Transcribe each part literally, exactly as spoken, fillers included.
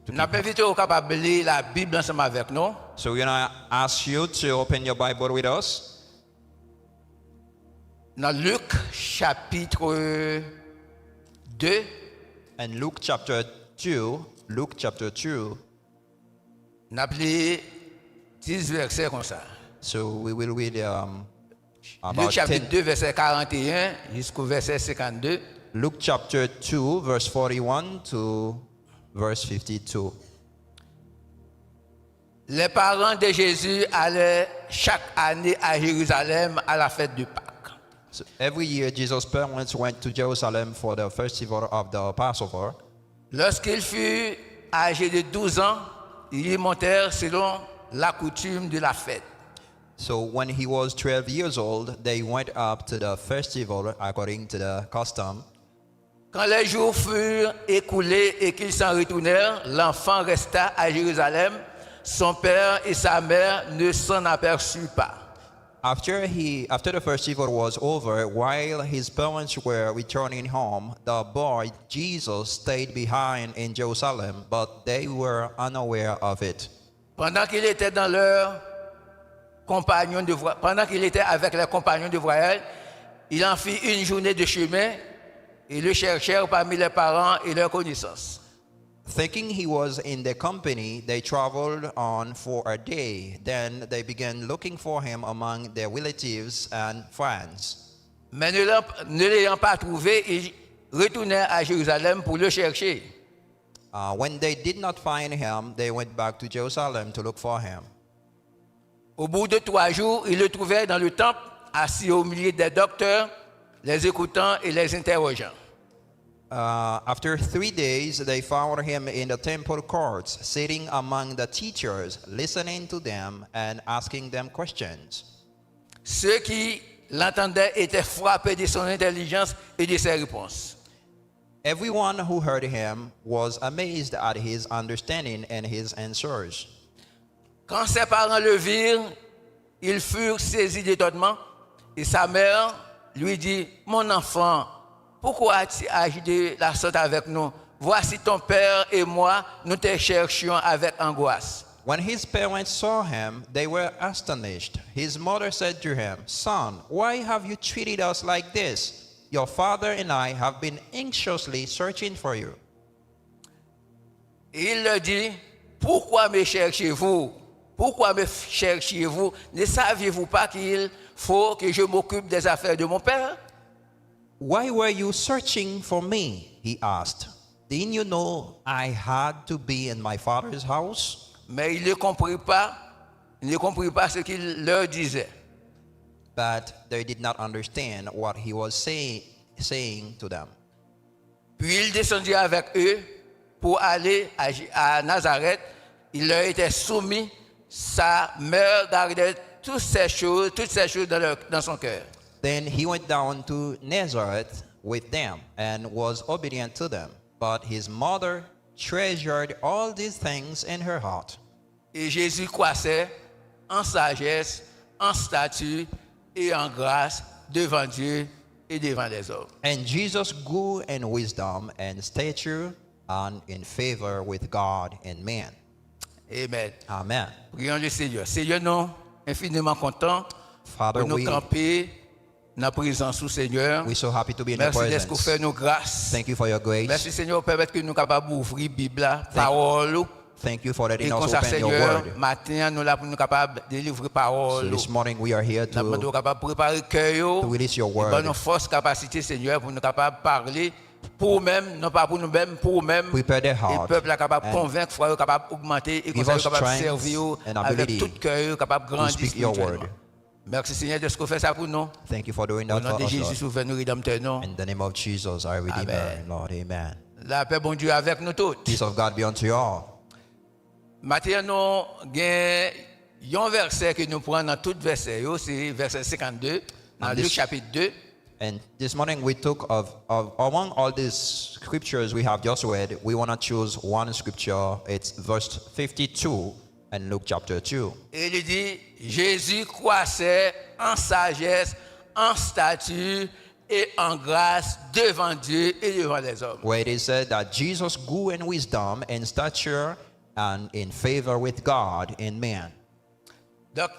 N ap envite w kapab li Labib ansanm avèk nou. So we're going to ask you to open your Bible with us. Nan Lik chapit de. And Luke chapter two, Luke chapter two. N ap li dis vèsè konsa. So we will read um, about Lik chapit ten. De, vèsè karanteyen jiskou vèsè senkannde. Luke chapter two, verse forty-one to verse fifty-two. Les parents de Jésus allaient chaque année à Jérusalem à la fête de Pâques. So every year, Jesus' parents went to Jerusalem for the festival of the Passover. Lorsqu'il fut âgé de douze ans, ils y montèrent selon la coutume de la fête. So when he was twelve years old, they went up to the festival according to the custom. Quand les jours furent écoulés et qu'ils s'en retournèrent, l'enfant resta à Jérusalem. Son père et sa mère ne s'en aperçurent pas. After he, after the festival was over, while his parents were returning home, the boy Jesus stayed behind in Jerusalem, but they were unaware of it. Pendant qu'il était dans leurs compagnons de voi- pendant qu'il était avec les compagnons de voyage, il en fit une journée de chemin et le cherchèrent parmi les parents et leurs connaissances. Thinking he was in their company, they traveled on for a day. Then they began looking for him among their relatives and friends. Mais ne l'ayant- ne l'ayant pas trouvé, ils retournèrent à Jérusalem pour le chercher. Uh, when they did not find him, they went back to Jerusalem to look for him. Au bout de trois jours, ils le trouvèrent dans le temple, assis au milieu des docteurs, les écoutant et les interrogeant. Uh, after three days, they found him in the temple courts, sitting among the teachers, listening to them and asking them questions. Ceux qui l'entendaient étaient frappés de son intelligence et de ses réponses. Everyone who heard him was amazed at his understanding and his answers. Quand ses parents le virent, ils furent saisis d'étonnement, et sa mère lui dit, mon enfant, pourquoi as-tu agi de la sorte avec nous? Voici ton père et moi, nous te cherchions avec angoisse. When his parents saw him, they were astonished. His mother said to him, son, why have you treated us like this? Your father and I have been anxiously searching for you. Et il leur dit, pourquoi me cherchez-vous? Pourquoi me cherchiez-vous? Ne saviez-vous pas qu'il faut que je m'occupe des affaires de mon père? Why were you searching for me? He asked. Didn't you know I had to be in my father's house? Mais il ne comprit pas, il ne comprit pas ce qu'il leur disait. But they did not understand what he was say, saying to them. Puis il descendit avec eux pour aller à, à Nazareth. Il leur était soumis. Sa mère gardait toutes ces choses, toutes ces choses dans, leur, dans son cœur. Then he went down to Nazareth with them and was obedient to them. But his mother treasured all these things in her heart. Et Jésus croissait en sagesse, en stature et en grâce devant Dieu et devant les hommes. And Jesus grew in wisdom and stature and in favor with God and men. Amen. Amen. Prions le Seigneur. Seigneur, nou enfiniman kontan Father, pou nou we kanpe nan prezans ou, Senyè. We so happy to be in your presence. Mèsi dèske w fè nou gras. Thank you for your grace. Mèsi, Senyè, ou pèmèt ke nou kapab ouvri Bib la, pawòl ou. Thank you for letting us open your word. E konsa, Senyè, maten an, nou la pou nou kapab delivre pawòl ou. So this morning we are here to, n ap mande w kapab prepare kè yo, to release your word. E ban nou fòs, kapasite, Senyè, pou nou kapab pale pou ou menm, non pa pou nou menm, pou ou menm. Prepare their heart. E pèp la kapab konvenk, fwa yo kapab ogmante, e konsa yo kapab sèvi w avèk tout kè yo, kapab grandi espirityèlman. Mèsi, Senyè, dèske w fè sa pou nou. Thank you for doing that for us, Lord. O non de Jezi, Sovè nou, Redanmtè nou. In the name of Jesus, our Redeemer, Lord. Amen. Lapè Bondye avèk nou tout. Peace of God be unto you all. Maten an, nou gen yon vèsè ke nou pran nan tout vèsè yo, se vèsè senkannde, nan Lik chapit de. And this morning we took of, of among all these scriptures we have just read, we want to choose one scripture. It's verse fifty-two in Luke chapter two. E li di, Jésus croissait en sagesse, en stature et en grâce devant Dieu et devant les hommes. Where it is said that Jesus grew in wisdom, in stature, and in favor with God and man. Donk,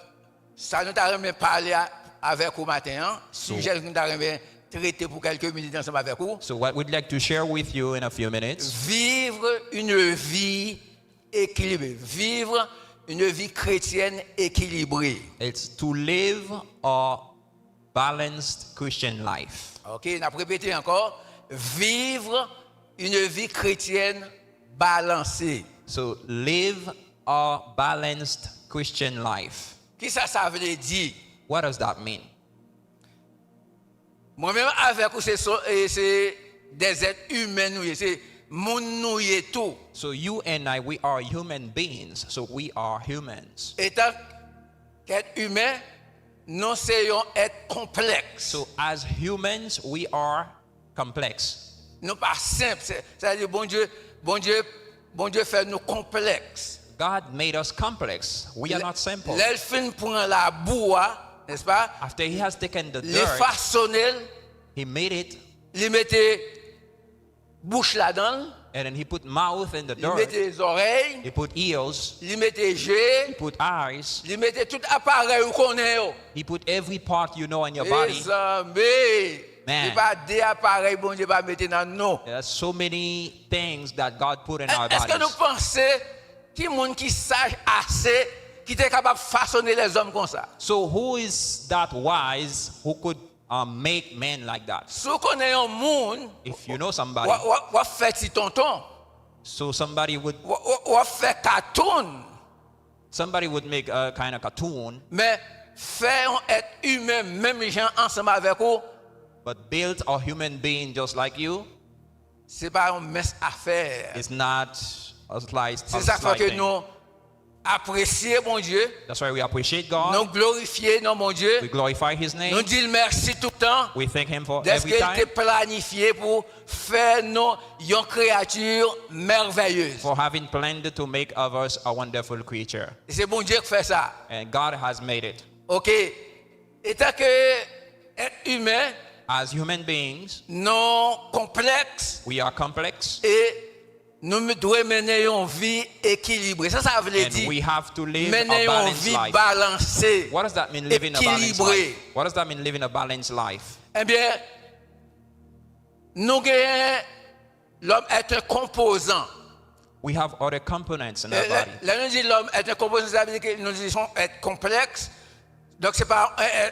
sa nou ta renmen pale a- avèk ou maten an, sijè nou ta renmen trete pou kèlke minit ansanm avèk ou. So, what we'd like to share with you in a few minutes, Vivre une vie équilibrée. Vivre une vie chrétienne équilibrée. It's to live a balanced Christian life. Ok, n ap repete ankò. Vivre une vie chrétienne balancée. So, live a balanced Christian life. Kisa sa vle di? What does that mean? Mwen menm avèk ou se so- e se des êtres humains nou ye, se moun nou ye tou. So, you and I, we are human beings. So, we are humans. Etan kèt imen, nou se yon èt konplèks. So, as humans, we are complex. Nou pa senp, se- sa vle di Bondye, Bondye, Bondye fè nou konplèks. God made us complex. We are not simple. Lè l fin pran labou a, nèspa? After he has taken the Li dirt, fasone l, he made it, li mete bouch ladan l, and then he put mouth in the li dirt. Mete zòrèy, He put ears, li mete je, he put eyes, li mete tout aparèy ou konnen yo. He put every part you know in your body. Mezanmi, Man. Se pa de aparèy Bondye pa mete nan nou. There are so many things that God put in our Èske nou bodies. Panse ki moun ki saj ase ki te kapab fasone lèzòm konsa? So who is that wise who could uh, make men like that? Si w konnen yon moun, If you know somebody, w ap fè ti tonton, so somebody would w ap fè katoun, somebody would make a kind of cartoon, men fè yon èt imen menm jan ansanm avèk ou, but build a human being just like you, se pa yon mens afè. It's not a slight, Se a sa k fè slight ke thing. Nou apresye Bondye. That's why we appreciate God. Nou glorifye non Bondye. We glorify His Nou name. Di l mèsi toutan. We thank Him for Dèske every l te time. Planifye pou fè nou yon kreyati mèvèyez. For having planned to make of us a wonderful creature. E se Bondye k fè sa. And God has made it. Ok. Etan ke èt imen, As human beings, nou konplèks we are complex. E nou dwe mennen yon vi ekilibre. Sa sa vle And di? We have to live Mennen a yon balanced vi life. Balanse. What does that mean, living a balanced Ekilibre. Life? What does that mean, living a balanced life? Ebyen, nou genyen l'homme est un composant. We have other components in our Lè body. Lè nou di l'homme est un composant, sa vle di ke nou di se yon èt konplèks. Donk, se pa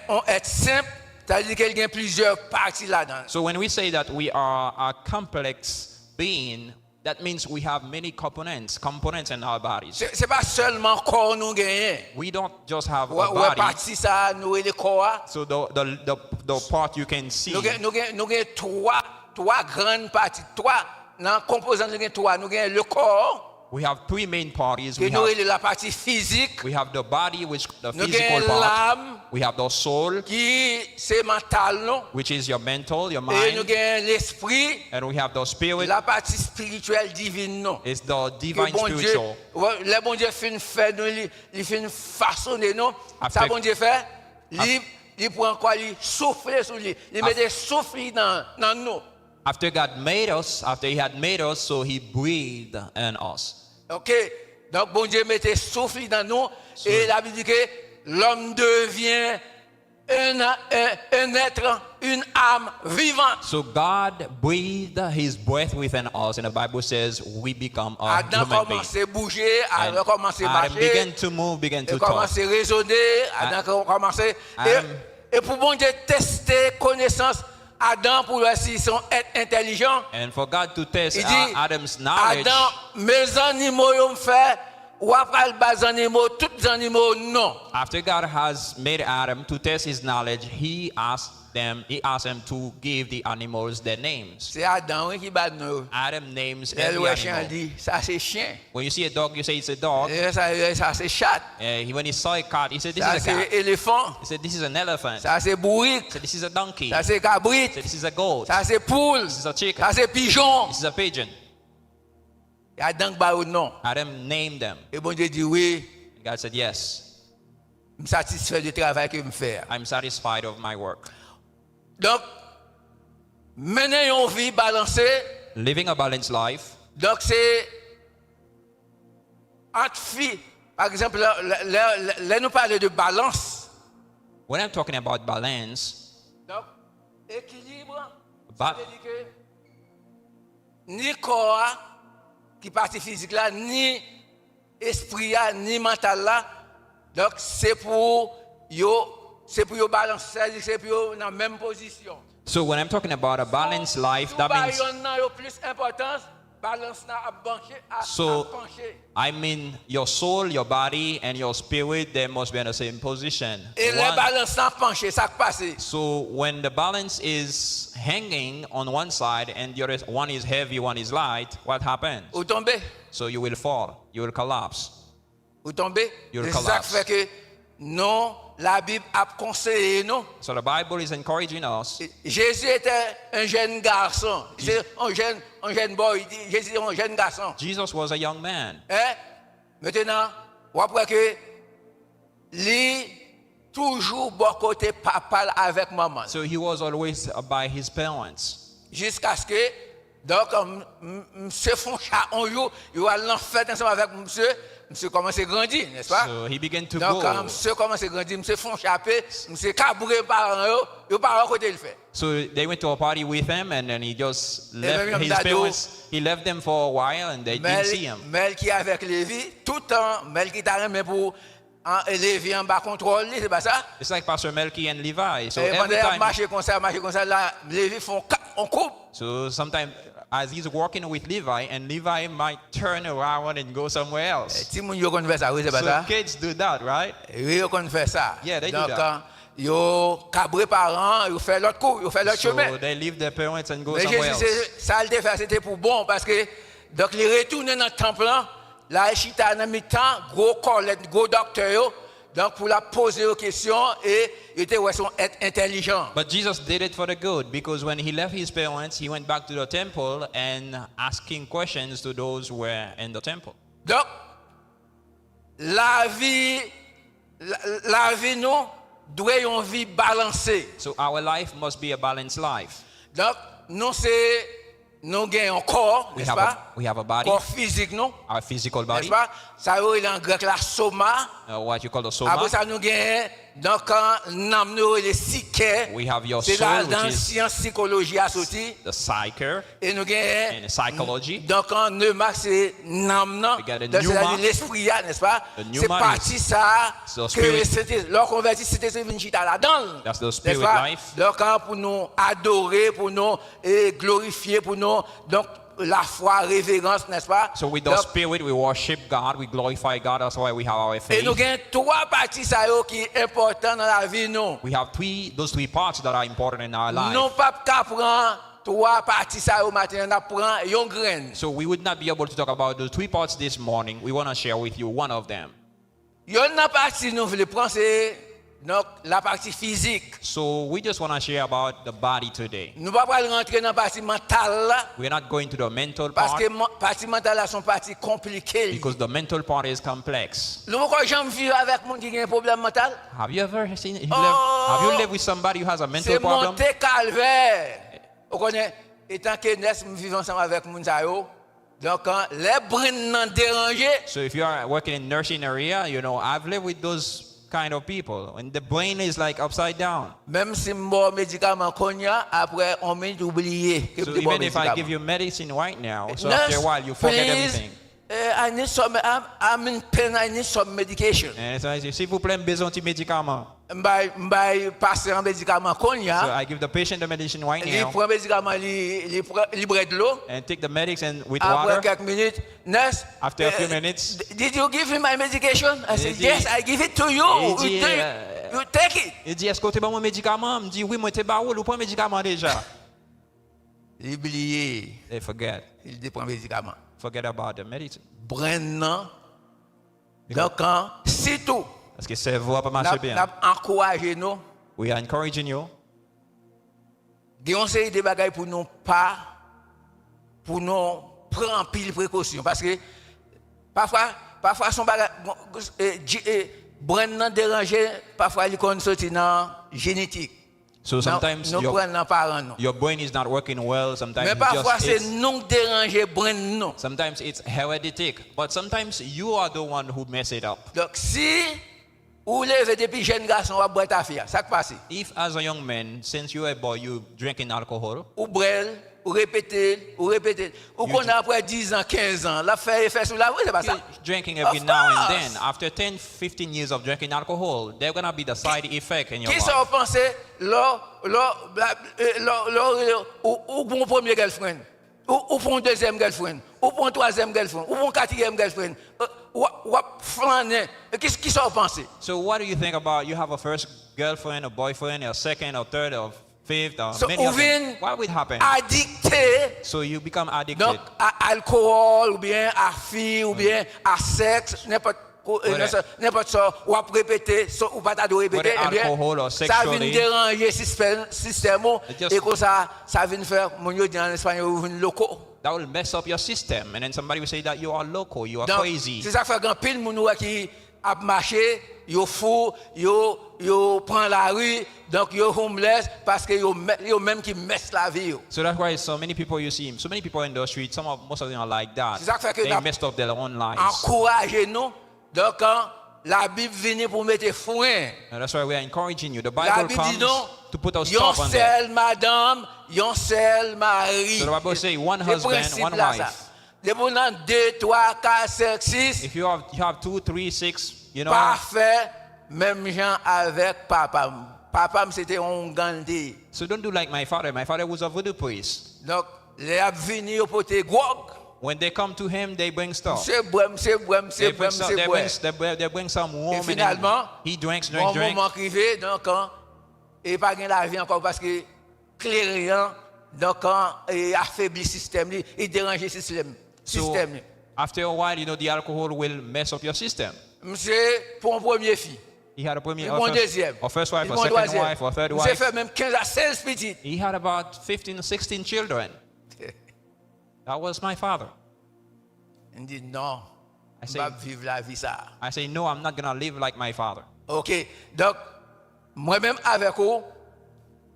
yon èt senp, sa vle di ke l gen plizyè pati ladan l. So when we say that we are a complex being, that means we have many components, components in our bodies. Se, se pa sèlman kò nou genyen. We don't just have a Wè, wè body. Pati sa a nou rele kò a. So the, the, the, the part you can see, Nou gen, nou gen, nou gen twa, twa grann pati, twa, nan konpozan nou gen twa, nou gen le corps, we have three main parties. Ke We nou have, rele la pati fizik, we have the body, which the Nou gen physical part. Lam, We have the soul, Ki se mantal nou, which is your mental, your e nou mind, gen lespri, and we have the spirit. La pati espirityèl divin nou. It's the divine Ke Bondye, spiritual. Lè Bondye fin fè nou, li, li fin fasone nou, sa Bondye fè, li, li pran kò, li soufle sou li, li mete souf li nan, nan nou. After God made us, after He had made us, so He breathed in us. Ok, donk Bondye mete souf li nan nou, e Labib di ke l'homme devient un, un, un être, une âme vivante. So God breathed His breath within us, and the Bible says we become a Adan human being. Kòmanse bouje, Adan kòmanse Adam mache, began to move, began li to talk. Kòmanse rezone, Adan kòmanse. E, Adam e pou Bondye teste konesans Adan pou l wè si se yon èt entèlijan, And for God to test Li di, uh, Adam's knowledge, Adan, men zannimo yo m fè, w ap al ba zannimo, tout zannimo non. After God has made Adam to test his knowledge, he asked them, he asked him to give the animals their names. Se Adan wi ki ba non yo. Adam names Lè l every wè chen, l animal. Di, sa se chen. When you see a dog, you say it's a dog. Lè sa, lè sa se chat. Uh, he, when he saw a cat, he said, "This Sa is a se cat." Elefan. He said, "This is an elephant." Sa se bourik. He said, "This is a donkey." Sa se kabrit. He said, "This is a goat." Sa se poul. This is a chicken. Sa se pijon. This is a pigeon. Adan k ba yo non. Adam named them. E Bondye di wi, And God said, "Yes, m satisfè de travay ke m fè a. I'm satisfied of my work." Donk, Mennen yon vi balanse. Living a balanced life. Donk, se ant fi, pa egzanp, lè, lè, lè, lè nou pale de balans. When I'm talking about balance, donk, ekilib, ba- sa vle di ke ni kò a, ki pati fizik la, ni espri a, ni mantal la. Donk, se pou yo, se pou yo balanse, se pou yo nan menm pozisyon. So when I'm talking about a balanced life, that means. Si w ba yonn nan yo plis enpòtans, balans nan ap panche, ap, so, ap panche. I mean, your soul, your body, and your spirit, they must be in the same position. E lè balans nan ap panche, sa k pase? So when the balance is hanging on one side and the other one is heavy, one is light, what happens? Ou tonbe. So you will fall, you will collapse. Ou tonbe. You'll collapse. Se sa k fè ke non, Labib ap konseye nou. So the Bible is encouraging us. Jésus était un jeune garçon. Se yon jèn, yon jèn boy. Jésus se yon jèn gason. Jesus was a young man. Hein? Mentnan, w ap wè ke li toujou bò kote papa l avèk manman l. So he was always, uh, by his parents. Jiskaske, donk, m-, m-, misye fon cha yon jou, yo al nan fèt ansanm avèk misye, misye kòmanse grandi, nèspa? So he began to grow. Donk, misye kòmanse grandi, misye fon chape, misye kabre paran yo, yo pa wè kote l fè. So they went to a party with him, and then he just left his parents. He left them for a while, and they didn't see him. Mèl ki avèk Levi, toutan, Mèl ki ta renmen pou an, e Levi anba kontwòl li, se pa sa? It's like Pastor Melky and Levi. So every time. E pandan y ap mache konsa, mache konsa, la, Levi fè yon ka-, yon koub. So sometimes, as he's walking with Levi, and Levi might turn around and go somewhere else. E, timoun yo konn fè sa, wi, se pa sa? So kids do that, right? Wi, yo konn fè sa. Yeah, they do that. Donk, an, yo kabre paran, yo fè lòt kou, yo fè lòt chemen. So they leave their parents and go somewhere else. Men Jezi, se, sa l te fè, se te pou bon, paske, donk, li retounen nan tanp lan, la, li chita nan mitan gwo kòlèt, gwo dòktè yo, donk, pou l ap poze yo kesyon, e yo te wè se yon èt entèlijan. But Jesus did it for the good, because when he left his parents, he went back to the temple and asking questions to those who were in the temple. Donk, lavi, la, lavi nou dwe yon vi balanse. So our life must be a balanced life. Donk, nou se, nou gen yon kò, nèspa? We have a, we have a body. Kò fizik nou. Our physical body. Nèspa? Sa yo rele an grèk la soma. Uh, what you call the soma. Apre sa, nou gen, donk, an, nanm nou rele sikè. We have your soul, which is the psyche. Se ladan syans sikoloji a soti. E nou gen, and psychology. Donk, an, pneuma, se nanm nan. We got the pneuma. Donk, sètadi lespri a, nèspa? The pneuma is the spirit. Se pati sa a ke Sentespri, lè w konvèti, Sentespri vin chita ladan l. That's the spirit life. Nèspa? Donk, an, pou nou adore, pou nou, e, glorifye, pou nou, donk, lafwa, reverans, nèspa? So with the spirit, we worship God, we glorify God, that's why we have our faith. Donk, e nou gen twa pati sa yo ki enpòtan nan lavi nou. We have three, those three parts that are important in our life. Nou p ap ka pran twa pati sa yo maten an, n ap pran yon grenn. So we would not be able to talk about those three parts this morning. We wanna share with you one of them. Yonn nan pati nou vle pran se, donk, lapati fizik. So we just wanna share about the body today. Nou pa pral rantre nan pati mantal la. We are not going to the mental part. Paske man-, pati mantal la se yon pati konplike li. Because the mental part is complex. Nou poko janm viv avèk moun ki gen pwoblèm mantal? Have you ever seen, you live, have you lived with somebody who has a mental problem? Se monte kalvè. Ou konnen, etan ke nès, m viv ansanm avèk moun sa yo. Donk, an, lè brenn nan deranje. So if you are working in nursing area, you know, I've lived with those kind of people. When the brain is, like, upside down. Menm si m ba w medikaman kounye a, apre yon minit, ou bliye ke m te ba w medikaman. So even if I give you medicine right now, so after a while, you forget everything. Nurse, please, eh, I need some, I'm, I'm in pain, I need some medication. Eh, so, silvouplè, m bezwen yon ti medikaman. M bay, m bay pasyan an medikaman kounye a. So I give the patient the medicine right now. Li pran medikaman, li, li pran, li bwè dlo. And take the medicine with water. Apre kèk minit, nurse, after a few minutes, eh, "Did you give me my medication?" I said, "Yes, I give it to you. You take, you take it." Li di, èske w te ban mwen medikaman? M di, "Wi, mwen te ba ou l, ou pran medikaman deja." Li bliye. They forget. Li te pran medikaman. Forget about the medicine. Brenn nan. Donk, an, sitou, paske sèvo a pa mache byen. N ap, n ap ankouraje nou. We are encouraging you. Gen yon seri de bagay pou nou pa, pou nou pran anpil prekosyon. Paske pafwa, pafwa se yon bagay, bon, e, di-, e, brenn nan deranje, pafwa li konn soti nan jenetik. So sometimes nou pran nan paran nou. Your brain is not working well. Sometimes men pafwa se nou k deranje brenn nou. Sometimes it's hereditary, but sometimes you are the one who mess it up. Donk si ou leve depi jèn gason w ap bwè tafya, sa k pase? If as a young man, since you a boy, you drinking alcohol, ou bwè l, ou repete l, ou repete l. Ou konnen apre diz an, kenz an, l ap fè efè sou la, wi, se pa sa? Drinking every now and then, after ten, fifteen years of drinking alcohol, there gonna be the side effect in your life. Kisa w panse lè lè lè ou ou pran premye girlfriend, ou ou pran dezyèm girlfriend, ou pran twazyèm girlfriend, ou pran katriyèm girlfriend, w ap flannen? Kisa w panse? So what do you think about you have a first girlfriend, a boyfriend, a second, a third, a fifth, a many of them? What would happen? Adikte. So you become addicted. Donk a alkòl oubyen a fi oubyen a sèks, nenpòt nenpòt sa w ap repete, sa ou pa ta dwe repete, ebyen sa vin deranje sistèm ou, e konsa sa vin fè moun yo di an espanyòl ou vin loko. That will mess up your system, and then somebody will say that you are loco, you are crazy. Se sa k fè gen anpil moun ou wè ki ap mache, yo fou, yo yo pran lari, donk yo homeless paske yo yo menm ki mès lavi yo. So that's why so many people you see, so many people in the street, some of most of them are like that. Se sa k fè ke n ap ankouraje nou. Donk Labib vini pou mete fren. Labib di nou yon sèl madanm, yon sèl mari. Se prensip la sa. Depi w nan de, twa, kat, senk, sis, pa fè menm jan avèk papa m. Papa m se te yon oungan l te ye. So don't do like my father. My father was a voodoo priest. Donk lè y ap vini yo pote gwòg. When they come to him, they bring stuff. Misye bwè, misye bwè, misye bwè, misye bwè. They bring some rum and he drinks, drinks, drinks. Gon moman k rive, donk e pa gen lavi ankò paske kleren an, donk e afebli sistèm li, e deranje sistèm sistèm li. After a while, you know, the alcohol will mess up your system. Misye pran premye fi. He had a premier, li pran dezyèm, a first wife, a second wife, a third wife. Misye fè menm kenz a sèz pitit. He had about fifteen, sixteen children. That was my father. M di non, m p ap viv lavi sa. I say no, I'm not gonna live like my father. Ok, donk mwen menm avèk ou,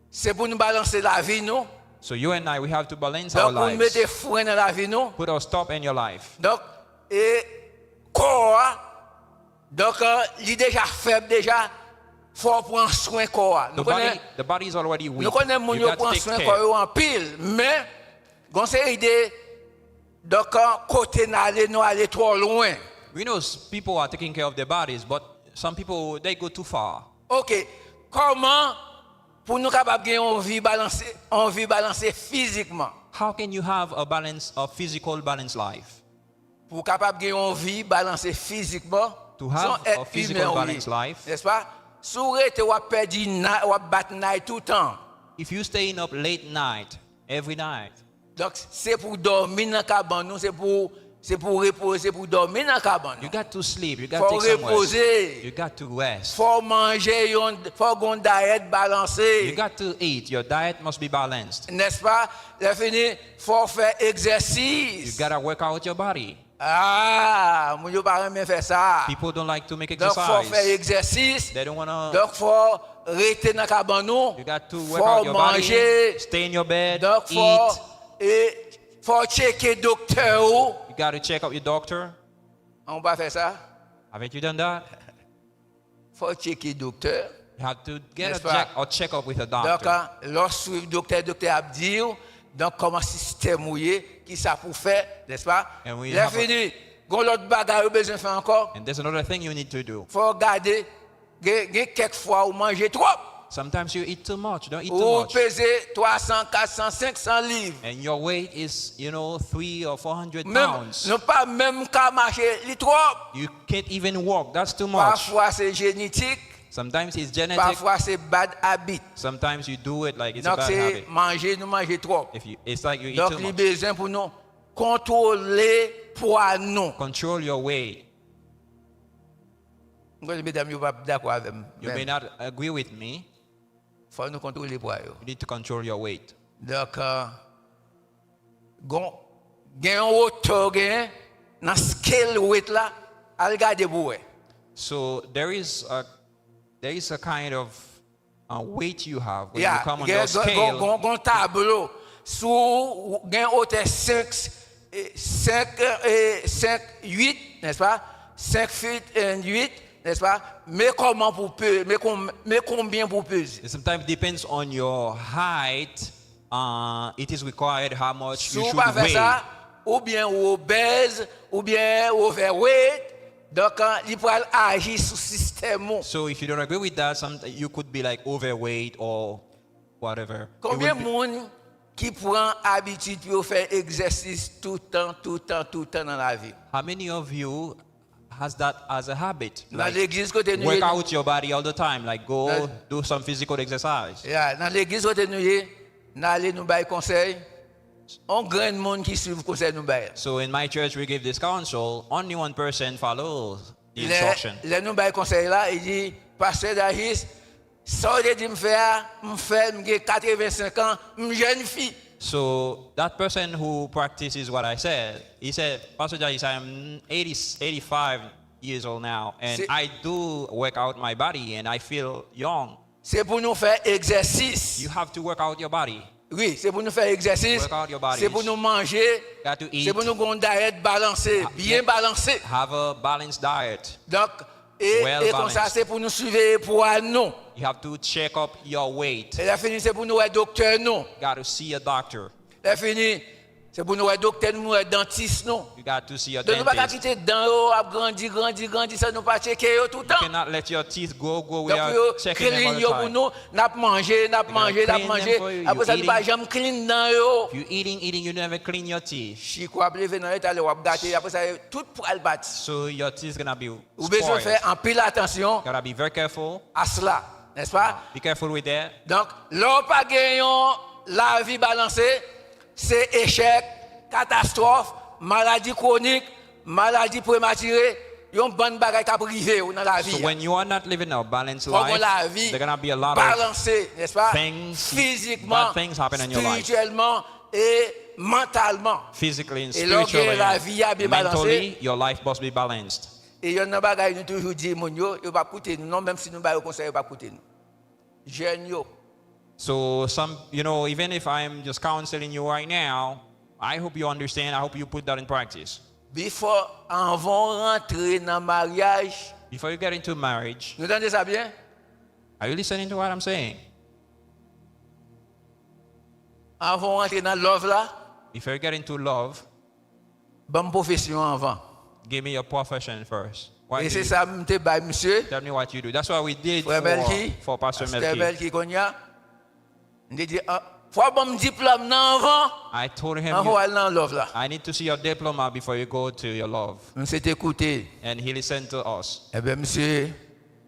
se pou nou balanse lavi nou. So you and I, we have to balance our lives. Donk pou nou mete fren nan lavi nou. Put a stop in your life. Donk e kò a, donk li deja fèb deja, fò w pran swen kò a. Nou konnen, nou konnen moun yo pran swen kò yo anpil, men gon seri de donk kote n ale, nou ale twò lwen. We know people are taking care of their bodies, but some people, they go too far. Ok, kòman pou nou kapab gen yon vi balanse, yon vi balanse fizikman? How can you have a balance, a physical balanced life? Pou w kapab gen yon vi balanse fizikman, se yon èt imen ou ye, nèspa? Si w rete w ap pèdi, w ap bat night toutan. If you staying up late night, every night. Donk se pou w dòmi nan kabann ou, se pou se pou w repoze, se pou w dòmi nan kabann ou. You got to sleep, you got to take some rest. Fò w repoze. You got to rest. Fò w manje yon, fò w gen yon dayèt balanse. You got to eat, your diet must be balanced. Nèspa? Lè fini, fò w fè egzèsis. You gotta work out your body. Ah, moun yo pa renmen fè sa. People don't like to make exercise. Donk fò w fè egzèsis. They don't wanna. Donk fò w rete nan kabann ou. You got to work out your body. Fò w manje. Stay in your bed. Donk fò e fò w tcheke doktè ou. You gotta check up your doctor. An ou pa fè sa? Haven't you done that? Fò w tcheke doktè. You have to get a check, a check up with a doctor. Donk lè w swiv doktè, doktè ap di w donk kòman sistèm ou ye, kisa pou w fè, nèspa? Lè fini, gon lòt bagay ou bezwen fè ankò. And there's another thing you need to do. Fò w gade, gen gen kèk fwa ou manje twòp. Sometimes you eat too much. Don't eat too much. Ou peze twa san, kat san, senk san liv. And your weight is, you know, three or four hundred pounds. Nou pa menm ka mache, li twòp. You can't even walk. That's too much. Pafwa se jenetik. Sometimes it's genetic. Pafwa se bad habit. Sometimes you do it like it's a bad habit. Donk se manje nou manje twòp. If you, it's like you eat too much. Donk li bezwen pou nou kontwole pwa nou. Control your weight. M konnen medam yo p ap dakò avè m. You may not agree with me. Fò nou kontwole pwa yo. You need to control your weight. Donk gon gen yon wotè w genyen nan scale weight la, al gade pou w wè. So there is a, there is a kind of uh, weight you have, when you come on those scale, gen yon tablo. Si w gen wotè senk, senk, senk, uit, nèspa? Senk feet and uit, nèspa? Men kòman pou pe, men, kon, men konbyen pou peze. It sometimes depends on your height. Uh, it is required how much you should weigh. Si w pa fè sa, oubyen ou obèz, oubyen ou overweight, donk, uh, li pral aji sou sistèm ou. So if you don't agree with that, some, you could be like overweight or whatever. Konbyen moun ki pran abitid pou yo fè egzèsis toutan, toutan, toutan nan lavi? How many of you has that as a habit? Nan legliz kote nou ye, work out your body all the time, like, go do some physical exercise. Yeah, nan legliz kote nou ye, n ale nou bay konsèy. On grenn moun ki swiv konsèy nou bay la. So in my church, we give this counsel, only one person follows the instruction. Lè nou bay konsèy la, li di, Pastè Dajis, sa w te di m fè a, m fè l, m gen katrevensenk an, m jèn fi. So that person who practices what I said, he said, Pastor Jais, I am eighty, eighty-five years old now, and I do work out my body, and I feel young. Se pou nou fè egzèsis. You have to work out your body. Wi, se pou nou fè egzèsis. Work out your bodies. Se pou nou manje. Got to eat. Se pou nou gen yon dayèt balanse, byen balanse. Have a balanced diet. Donk, e, well balanced. E konsa, se pou nou siveye pwa nou. You have to check up your weight. E lè fini, se pou nou wè doktè nou. Got to see a doctor. Lè fini, se pou nou wè doktè nou, nou wè dantis nou. You got to see your dentist. Donk, nou pa ka kite dan yo ap grandi, grandi, grandi, san nou pa tcheke yo toutan. You cannot let your teeth grow, grow without checking them all the time. Donk, yo clean yo pou nou, n ap manje, n ap manje, n ap manje. Apre sa, nou pa janm clean dan yo. If you eating, eating, you never clean your teeth. Chik w ap leve nan yo, talè w ap gate, apre sa, tout pral pati. So your teeth gonna be spoiled. Ou bezwen fè anpil atansyon. Gotta be very careful. A sela, nèspa? Be careful with that. Donk, lè w pa gen yon lavi balanse, se echèk, katastwòf, maladi kwonik, maladi prematire, yon bann bagay k ap rive w nan lavi a. So when you are not living a balanced life, there gonna be a lot of things, bad things happen in your life. Fò w gen lavi balanse, nèspa? Fizikman, espirityèlman e mantalman. Physically and spiritually, mentally, your life must be balanced. E lè w gen lavi a byen balanse, e yonn nan bagay nou toujou di moun yo, yo p ap koute nou non, menm si nou ba yo konsèy, yo p ap koute nou. Jèn yo. So some, you know, even if I'm just counseling you right now, I hope you understand, I hope you put that in practice. Before, anvan w rantre nan maryaj. Before you get into marriage, nou tande sa byen? Are you listening to what I'm saying? Anvan w rantre nan love la. Before you get into love, ban m pwofesyon anvan. Give me your profession first. E se sa m te bay misye. Tell me what you do. That's what we did for, for Pastor Melky. Frè Melky kounye a. M te di, "Ah, fò w ban m diplòm nan anvan." I told him, anvan w al nan love la. I need to see your diploma before you go to your love. Misye te koute. And he listened to us. Ebyen, misye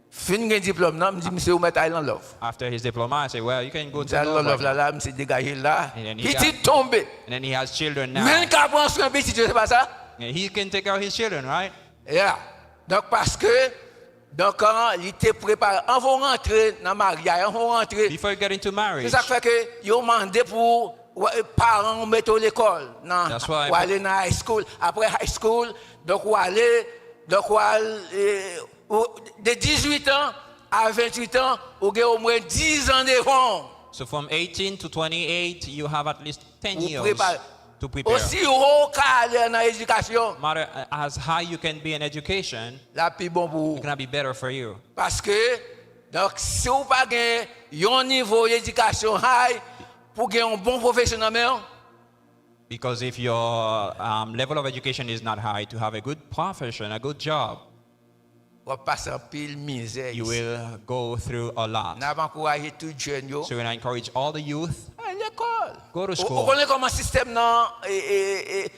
fin gen diplòm nan, m di, "Misye, ou mèt al nan love." After his diploma, I say, "Well, you can go to love right now." Misye al nan love la, la, misye degaje l la. Pitit tonbe. And then he has children now. Men l ka pran swen pitit yo, se pa sa? And he can take care of his children, right? Yeah. Donk, paske, donk, an, li te prepare, anvan w rantre nan maryaj, anvan w rantre. Before you get into marriage. Se sa k fè ke yo mande pou w, paran w mete w lekòl, nan, w ale nan high school. Apre high school, donk, w ale, donk, w al, e, ou, de dizuit an a venntuit an, ou gen omwen diz an devan w. So from eighteen to twenty-eight, you have at least ten years to prepare. Osi wo w ka ale nan edikasyon, matter as high you can be in education, l ap pi bon pou ou. It's gonna be better for you. Paske, donk, si w pa gen yon nivo edikasyon high pou gen yon bon pwofesyon nan men w, because if your, um, level of education is not high to have a good profession, a good job, w ap pase anpil mizè isi. You will go through a lot. N ap ankouraje tout jèn yo. So we encourage all the youth. Al lekòl. Go to school. Ou, ou konnen kòman sistèm nan, e, e, e,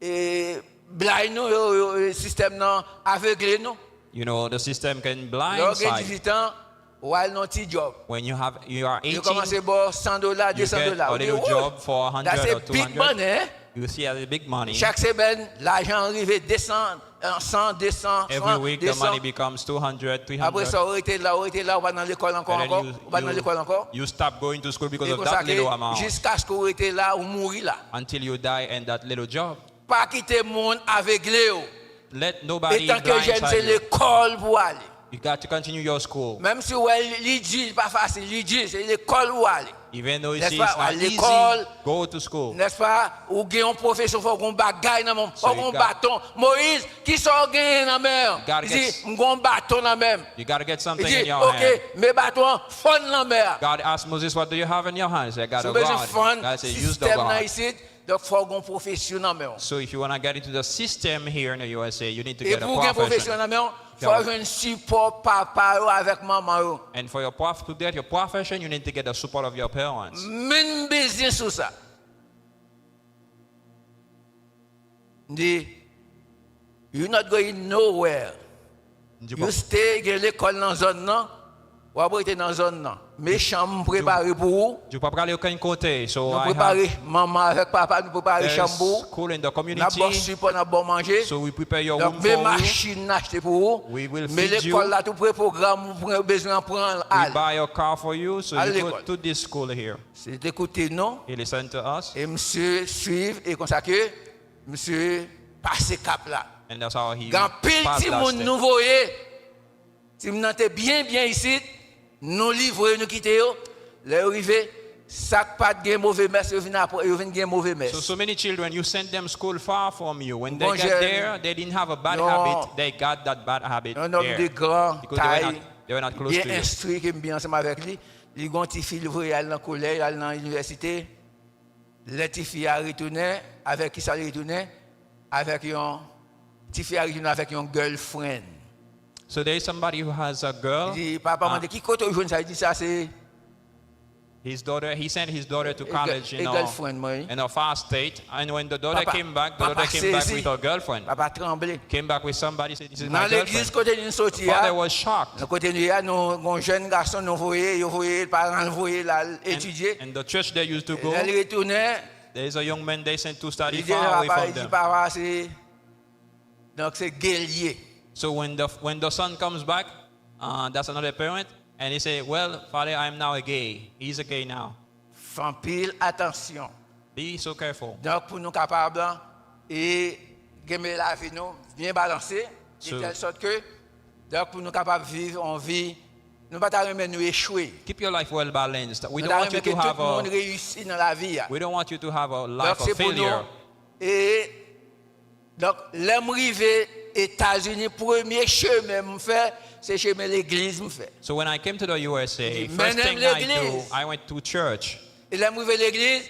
e, blind nou, yo, yo, e, sistèm nan avegle nou. You know, the system can blind sight. Lè w gen dizuit an, w al nan ti djòb. When you have, you are eighteen, yo kòmanse ba w san dola, de san dola. Ou di, "Oh, that's a big money, hein?" You see as a big money. Chak semèn, lajan an rive de san, san, de san, san, de san. Every week the money becomes two hundred, three hundred. Apre sa, ou rete la, ou rete la, ou pa nan lekòl ankò, ankò, ou pa nan lekòl ankò. And then you, you, you stop going to school because of that little amount. E konsa ke jiskaske ou rete la, ou mouri la. Until you die in that little job. Pa kite moun avegle w. Let nobody blindsight you. Etanke jèn, se lekòl pou w ale. You got to continue your school. Menm si w wè li di, li pa fasil, li di, se lekòl ou ale. Even though you see it's not easy, go to school. Nèspa? Ou gen yon pwofesyon, fò w gen yon bagay nan men w, fò w gen yon baton. Moyiz, kisa w genyen nan men w? Li di, m gen yon baton nan men m. You gotta get something in your hand. Li di, oke, men baton an, fon nan mè a. God asked Moses, "What do you have in your hand?" He said, "I got a rod." God said, "Use the rod." Donk, fò w gen yon pwofesyon nan men w. So if you wanna get into the system here in the U S A, you need to get a profession. E pou w gen pwofesyon nan men w, fò w jwenn sipò papa yo avèk manman yo. And for your prof to get your profession, you need to get the support of your parents. Men m bezwen sou sa. M di, you not going nowhere. You stay, gen lekòl nan zòn nan, w ap rete nan zòn nan. Men chanm m prepare pou ou. Ou p ap prale okenn kote. So nou prepare manman avèk papa, nou prepare chanm pou ou. N ap ba w sipò, n ap ba w manje. Donk, men machin n achte pou ou. Men lekòl la tou pre, pwogram ou bezwen an, pran l, al. Al lekòl. Se te koute nou. E misye swiv, e konsa ke misye pase kap la. Gen anpil timoun nou voye. Timoun nan te byen, byen isit. Nou livre yo, nou kite yo. Lè yo rive, sa k pa t gen move mès, yo vin apre, yo vin gen move mès. So, so many children, you send them school far from you. When they get there, they didn't have a bad habit, they got that bad habit there. Yon nonm de gran tay, byen enstwi, ke m byen ansanm avèk li. Li gen yon tifi, li voye al nan kolèj, al nan inivèsite. Lè tifi a retounen, avèk kisa l retounen? Avèk yon, tifi a retounen avèk yon girlfriend. So there is somebody who has a girl. Li di, papa mande, ki kote w jwenn sa? Li di, sa se. His daughter, he sent his daughter to college in a, in a far state. And when the daughter came back, the daughter came back with her girlfriend. Papa tranble. Came back with somebody, said, "This is my girlfriend." Nan legliz kote nou soti a. Father was shocked. Nan kote nou ye a, nou gen yon jèn gason, nou voye, yo voye, paran l voye l al etidye. And the church they used to go. Lè l retounen, There is a young man they sent to study far away from them. Li di papa se, donk se gay l ye. So when the, when the son comes back, uh, that's another parent, and he say, "Well, father, I am now a gay. He's a gay now." Fè anpil atansyon. Be so careful. Donk pou nou kapab e kenbe lavi nou byen balanse, de tèl sòt ke Donk, pou nou kapab viv yon vi, nou pa ta renmen nou echwe. Keep your life well balanced. We don't want you to have a, we don't want you to have a life of failure. E, donk, lè m rive Etazini, premye chemen m fè, se chemen legliz m fè. So when I came to the U S A, first thing I do, I went to church. E lè m rive legliz,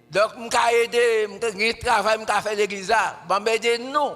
donk, m ka ede, m gen travay m ka fè legliz la. Ban m ede nou.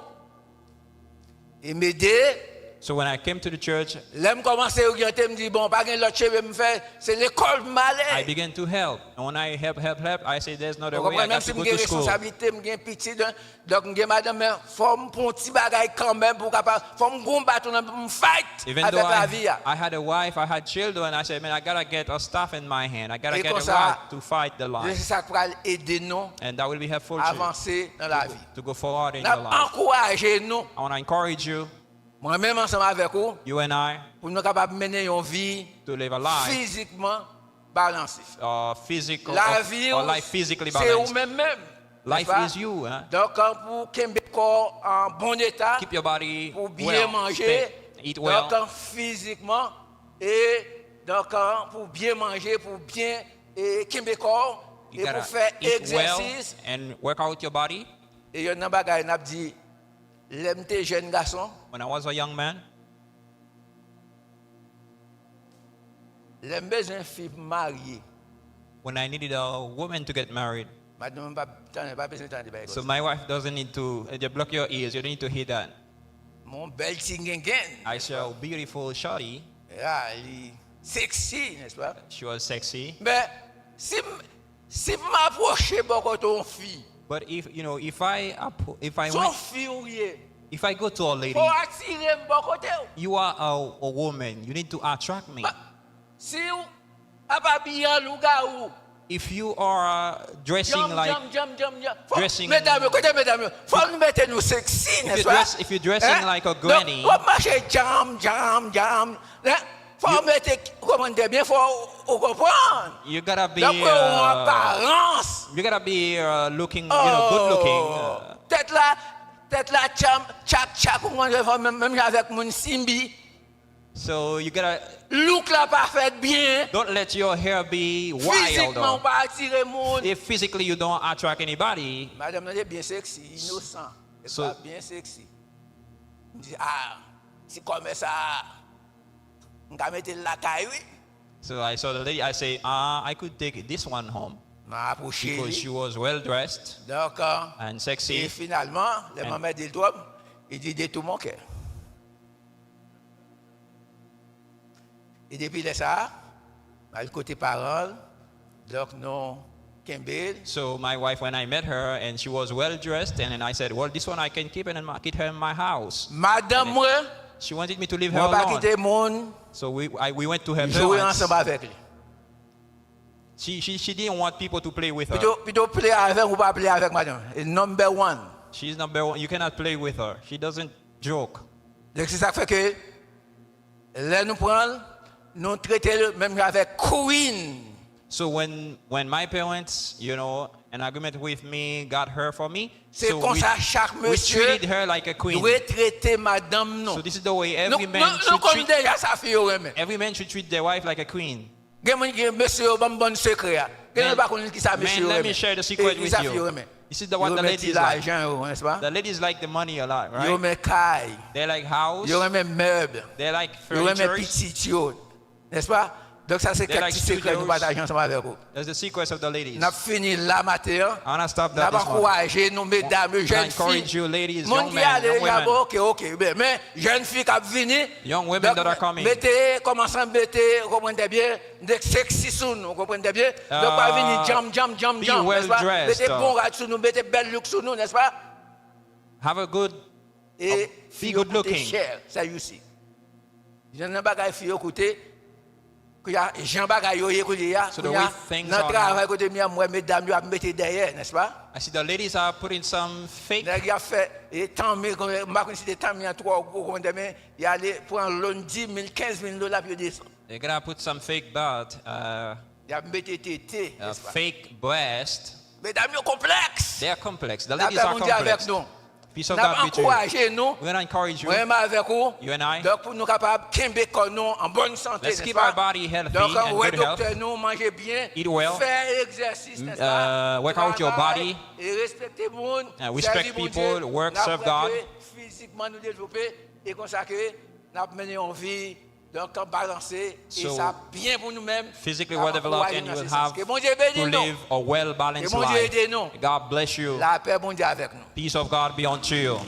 E m ede. So when I came to the church, lè m kòmanse oryante, m di, bon, pa gen lòt chemen m fè, se lekòl pou m ale. I began to help. And when I help, help, help, I say, "There's no other way. I got to go to school." Menm si m gen responsablite, m gen pitit, donk m gen madanm, men fò m pran yon ti bagay kanmenm pou kapab, fò m gon baton nan pou m fight avèk lavi a. Even though I, I had a wife, I had children, I said, "Man, I gotta get a staff in my hand. I gotta get a rod to fight the life." E se sa k pral ede nou avanse nan lavi. To go forward in your life. N ap ankouraje nou. I want to encourage you. Mwen menm ansanm avèk ou. You and I. Pou nou kapab mennen yon vi. To live a life. Fizikman balanse. Uh, physical, lavi w, se ou menm menm. Life is you, hein? Donk, pou kenbe kò w an bon eta, pou byen manje, donk, fizikman, e donk, pou byen manje, pou byen e, kenbe kò w, e pou fè egzèsis. And work out your body. E yonn nan bagay n ap di, lè m te jèn gason, when I was a young man, lè m bezwen fi pou m marye, when I needed a woman to get married, madanm mwen pa, tande, pa bezwen tande bagay konsa. So my wife doesn't need to, eh, just block your ears, you don't need to hear that. Mon bèl ti gengenn. I saw a beautiful shorty. Ya, li sexy, n'est-ce pas? She was sexy. Men, si m, si m apwoche bò kote yon fi, but if, you know, if I, if I, se yon fi ou ye, if I go to a lady, fò w atire m bò kote w. You are a, a woman, you need to attract me. Si w ap abiye an lougawou, if you are, uh, dressing like, dressing, medam yo, kote medam yo? Fò nou mete nou sexy, n'est-ce pas? If you dressing like a granny, donk, w ap mache djanm, djanm, djanm. Fò w mete kòmantè byen fò, ou konprann. You gotta be, donk, ou gen yon aparans. You gotta be, uh, looking, you know, good looking. Tèt la, tèt la tchak, tchak, tchak, ou konprann, menm, menm jan avèk moun Simbi. So you gotta Look la pa fèt byen. Don't let your hair be Fizikman ou wild. Pa atire moun. If physically you don't attract anybody, Madanm nan te byen seksi, inosan. So- Sa byen seksi. M di, ah, ti kòmè sa, m ka mete l lakay, wi. So I saw the lady. I say, ah, I could take this one home M a apwoche because li. She was well dressed Donk, euh, and e sexy. Finalman, lè m And- anmède l twòp, li di de tout mon kè. E depi lè sa a, m al kote paran l, donk nou kenbe l. So my wife, when I met her and she was well dressed, and then I said, well, this one I can keep and then ma- keep her in my house. Madanm mwen, She wanted me to leave her mwen pa alone. Kite moun So we I, we went to her jwe parents. Ansanm avèk li. She, she she didn't want people to play with her. Pito, pito play avè m ou pa play avèk madanm. E number one. She's number one. You cannot play with her. She doesn't joke. Donk se sa k fè ke lè nou pran l, nou trete l menm jan avèk queen. So when when my parents, you know, an agreement with me, got her for me. Se So we, konsa chak we mesye treated her like a queen. Dwe trete madanm nou. So this is the way every Nou- man nou- should Nou konn treat deja sa fi yo renmen. Every man should treat their wife like a queen. Gen moun ki gen mesye yo ban m bon sekrè a. Gen Man, yo pa konn ki sa mesye man, yo let renmen. me share the secret E, with ki sa you. Fi yo renmen. This is the one Yo the renmen ti ladies like. Lajan yo, n'est-ce pas? The ladies like the money a lot, Yo right? Renmen kay. They like house. Yo renmen meuble. They like Yo renmen furniture. Pitit yo. N'est-ce pas? Donk sa se They kèk like ti sekrè nou studios. Pataje ansanm avèk ou. That's the secrets of the ladies. N ap fini la maten an. I wanna stop N that ap this one. Ankouraje nou medam yo, I jèn fi. Encourage you ladies, Moun young ki men, ale young deja women. Bon, ok, ok. Ben, men jèn fi k ap vini. Young women Donk, that are coming. Mete, kòmanse mete, ou konprann trè byen. Mete seksi sou nou, ou konprann trè byen. Donk pa vini Uh, jam jam jam be jam, well n'est-ce pas? Dressed, Mete uh, bon rad sou nou, mete bèl look sou nou, n'est-ce pas? Have a good E be fi yo good koute looking. Chè, sa you see. Jan nan bagay fi yo koute, kounya jan bagay yo ye koulye a, So the kounya way things nan are travay now. Kote m ye a, m wè medam yo ap mete dèyè, n'est-ce pas? I see the ladies are putting some fake. Nèg y ap fè e tanmi, m pa konn si te tanmi an twò gwo konn men y ale pran loan dis mil, kenz mil dola pou yo desann. They're gonna put some fake butt, uh, Y ap mete tete, uh, n'est-ce pas? Fake breast. Medam yo konplèks. They're complex. The Lapè ladies are Bondye avèk complex. Nou. Peace of N ap God be with you. Ankouraje nou. We're gonna encourage you. Mwen menm avèk ou. You and I. Donk pou nou kapab kenbe kò nou an bòn sante, Let's n'est-ce keep pas? our body healthy Donk and wè good health. Doktè nou, manje byen, Eat well. Fè egzèsis, n'est-ce Uh, pas? Work out your Travay, body. E respekte moun, Uh, respect sèvi Bondye. people, work, N ap serve wè God. Ke fizikman nou devlope e konsa ke n ap mennen yon vi donk balanse e So, sa byen pou nou menm. Physically N ap well developed, Ankouraje and you nan will se sans. have Ke Bondye to beni nou. Live a well balanced Ke Bondye life. Ede nou. God bless you. Lapè Bondye avèk nou. Peace of God be unto you.